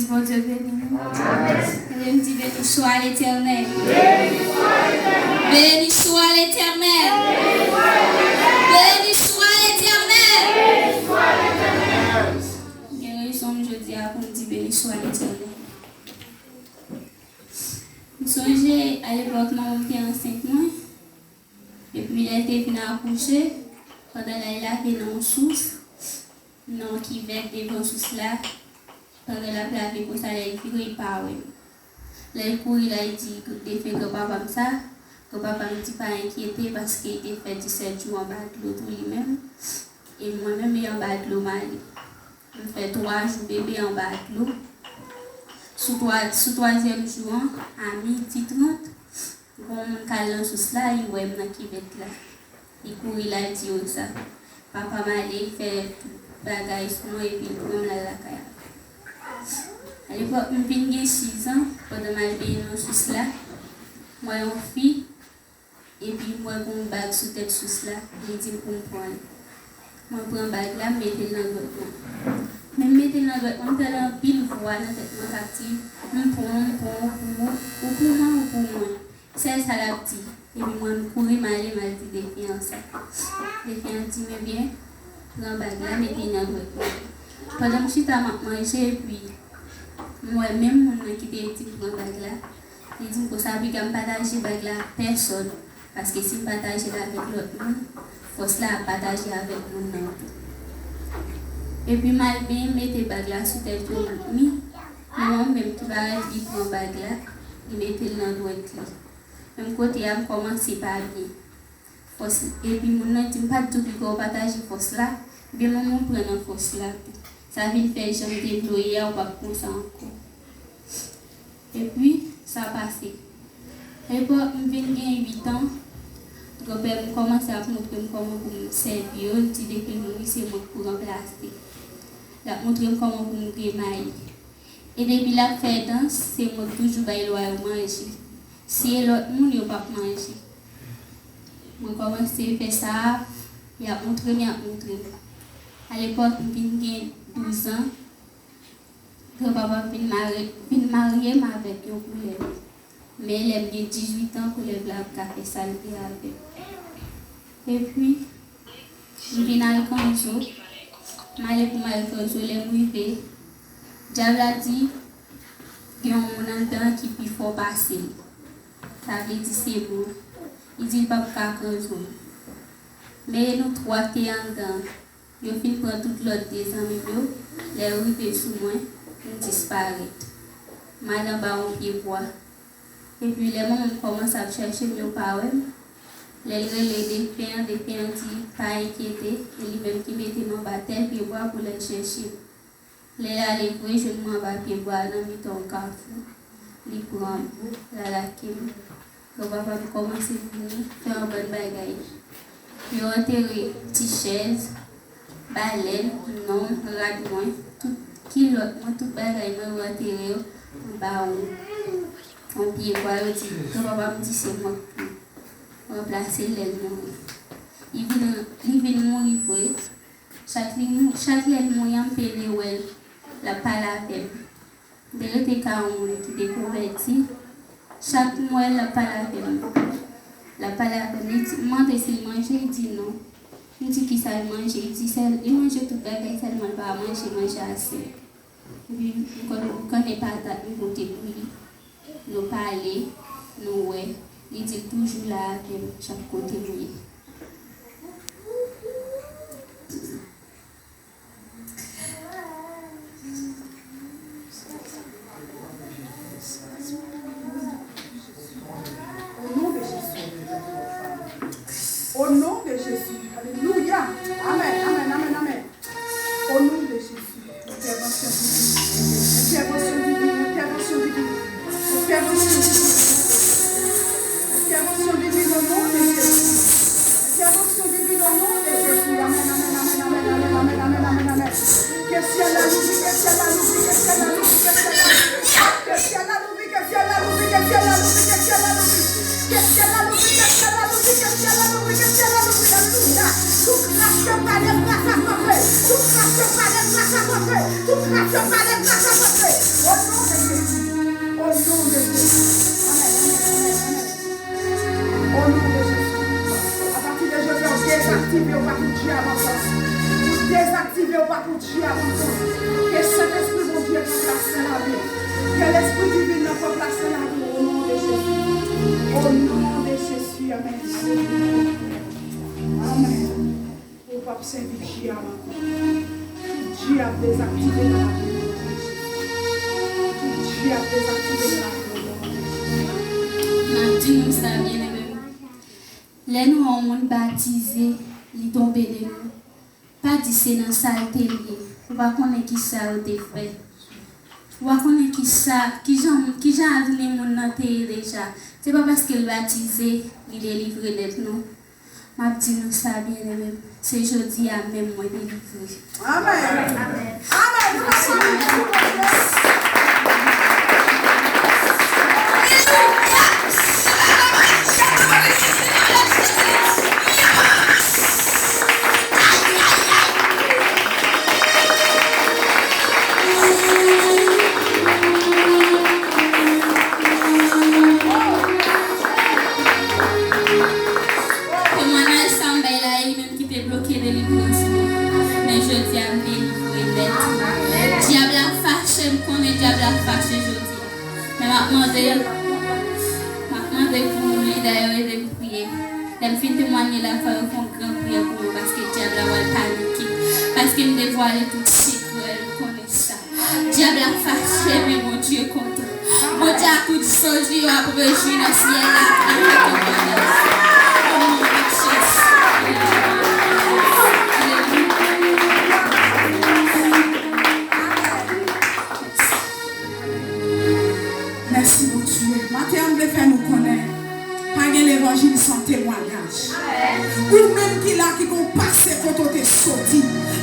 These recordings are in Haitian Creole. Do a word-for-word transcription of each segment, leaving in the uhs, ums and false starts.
Bondye beni nou. Amen. Ede m di, béni soit l'Éternel. Béni soit l'Éternel. Béni soit l'Éternel. Gen rezon m jodi a pou m di, béni soit l'Éternel. M sonje alepòk manman m te ansent mwen. Epi lè l te vin akouche, pandan l al lave nan yon sous, nan yon kivèt devan sous la, pandan l ap lave konsa, lè l vire, li pa wè m. Lè l kouri la, li di defen granpapa m sa, granpapa m di pa enkyete paske li te fè disèt jou anba dlo tou li menm. E mwen menm, e anba dlo m ale. M fè twa jou bebe anba dlo. Sou twa, sou twazyèm jou an, a midi trant, gon moun k al nan sous la, li wè m nan kivèt la. Li kouri l al di yo sa. Papa m ale, li fè tout bagay sou mwen epi l pran m l al lakay a. Alepòk, m vin gen sis an, pandan m al benyen nan sous la, m wè yon fi, epi m wè gon bag sou tèt sous la, li di m pou m pran l. Mwen pran bag la, m mete l nan dwèt mwen. Men m mete l nan dwèt mwen, m tande anpil vwa nan tèt mwen k ap di, "M pran w, m pran w, ou pou mwen, ou pou mwen, ou pou mwen." Sèl sa l ap di. Epi mwen, m kouri, m ale, m al di defen an sa. Defen an di m, "Ebyen, pran bag la, mete l nan dwèt mwen." Pandan m chita, m ap manje, epi m wè menm moun nan ki te di m pran bag la, li di m konsa, "Piga m pataje bag la ak pèsòn, paske si m pataje l avèk lòt moun, fòs la ap pataje avèk moun nan tou." Epi m al benyen, m mete bag la sou tèt yon lòt mi, manman m menm ki parèt, li pran bag la, li mete l nan dwèt li. Menm kote a, m kòmanse pa byen. Fòs, epi moun nan di m, "Pa t di w piga w pataje fòs la?" Ebyen, manman m pran nan fòs la tou. Sa vin fè jan m te vle w ye a, ou p ap konsa ankò. Epi, sa pase. Epi, m vin gen uit an, granpè m kòmanse ap montre m kòman pou m sèvi yo. L di depi l mouri, se mwen k pou ranplase. L ap montre m kòman pou m grimaye. E depi l ap fè dans, se mwen k toujou bay lwa yo manje. Si e lòt moun, yo p ap manje. Mwen kòmanse fè sa, y ap montre m, y ap montre m. Alepòk, m vin gen douz an, granpapa m vin mare, vin marye m avèk yon koulèv. Men lè m gen dizuit an, koulèv la ap ka fè sa l vle avè m. Epi, m vin al kanzo. M ale pou m al kanzo, lè m rive, dyab la di, gen yon moun anndan ki pi fò pase l. Sa vle di se mwen. Li di l p ap ka kanzo m. Men e nou twa k te anndan. Yo fin pran tout lòt de zanmi m yo. Lè yo rive sou mwen, m disparèt. M al anba yon pye bwa. Epi lè manman m kòmanse ap chèche m, yo pa wè m. Lè l rele defen an, defen an di pa enkyete, e li menm ki mete m anba tèl pye bwa pou l al chèche m. Lè l ale vre, jwenn mwen anba pye bwa a nan mitan yon kafou. Li pran m, l al lage m. Granpapa m kòmanse vini, fè yon bann bagay. Yo antere ti chèz, balèn, nonm, rad mwen, tout kilòt mwen, tout bagay mwen, yo antere yo anba yon, yon pye bwa, yo di, granpapa m di se mwen k pou ranplase l lè l mouri. Li vin, li vin mouri vre. Chak li mou-, chak lè l mouri an, m pede wè l, l ap pale avè m. M te rete kay yon moun ki te konvèti. Chak m wè l, l ap pale avè m. L ap pale avè m. Li di, m mande si l manje, li di non. M di kisa l manje, li di sèl, li manje tout bagay, sèlman l pa manje manje a sèk. Epi m konn, m konnen patat m pote pou li. Nou pale, nou wè. Li di l toujou la avè m, chak kote m ye. Au nom de Jésus. Au nom de Jésus. Alléluia. Amen, amen, amen, amen. Au nom de Jésus. Intervention divine. Intervention divine. Intervention divine. Intervention divine. Intervention divine au nom de Jésus. Intervention divine au nom de Jésus. Amen, amen, amen. Que ciel la louvri, que ciel la louvri, que ciel la louvri, que ciel la louvri, que ciel la louvri. Que ciel la louvri, que ciel la louvri, que ciel la louvri. Que ciel la louvri, que ciel la louvri, que ciel la louvri, que ciel la louvri. Alléluia. Tout grâce par la grâce à peu près. Tout grâce par la grâce à peu près. Tout grâce par la grâce à peu près. Au Pou dyab ankò. Ke Sentespri Bondye pran plas nan lavi w. Ke Lespri Diven nan pran plas nan lavi w, o non de Jezi. O non de Jezi, amèn. Amèn. Ou p ap sèvi dyab ankò. Tout dyab dezaktive nan lavi w, o non de Jezi. Tout dyab dezaktive nan lavi w, o non de Jezi. M ap di nou sa, byeneme m. Lè nou wè yon moun batize, li tonbe de nou. Pa di se nan sa l te ye. Ou pa konnen ki sa yo te fè. Ou pa konnen ki sa, ki jan, ki jan avni moun nan te ye deja. Se pa paske l batize, li delivre nèt, non. M ap di nou sa, byeneme m, se jodi a menm mwen delivre. Amèn. Amèn. Amèn. Nou pa konnen ki kote. Temwayaj sa m bay la, e li menm ki te bloke delivrans mwen. Men jodi a, m delivre nèt. Dyab la fache, m konnen dyab la fache jodi a. Men m ap mande, m ap mande pou lidè yo ede m priye. Lè m fin temwanye la, fò yo fè yon gran priyè pou mwen, paske dyab la pral panike. Paske m devwale tout sekrè l, konnen sa. Dyab la fache, men Bondye kontan. Bondye ak tout zanj li yo ap rejwi nan syèl la avèk yon bwaz. O non de Jezi. Alelouya. Mèsi, Bondye. Maten an, m vle fè nou konnen, pa gen levanjil san temwayaj. Ou menm ki la, ki gon pase kote w te soti,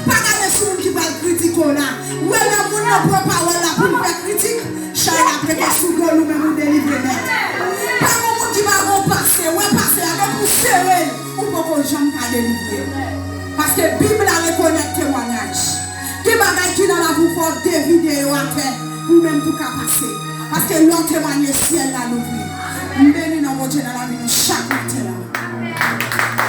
pa gade sou moun ki pral kritike w la. Ou wè lè moun nan pran pawòl la pou l fè kritik, chay la ap rete sou do l, ou menm ou delivre nèt. Pa gon moun ki pa gon pase, wè pase a, depi w sere l, ou poko janm ka delivre. Paske Bib la rekonèt temwayaj. Gen bagay ki nan lavi w, fò w devide yo atè, pou w menm tou ka pase. Paske lè w temwanye, syèl la louvri. M beni non Bondye nan lavi nou chak maten an.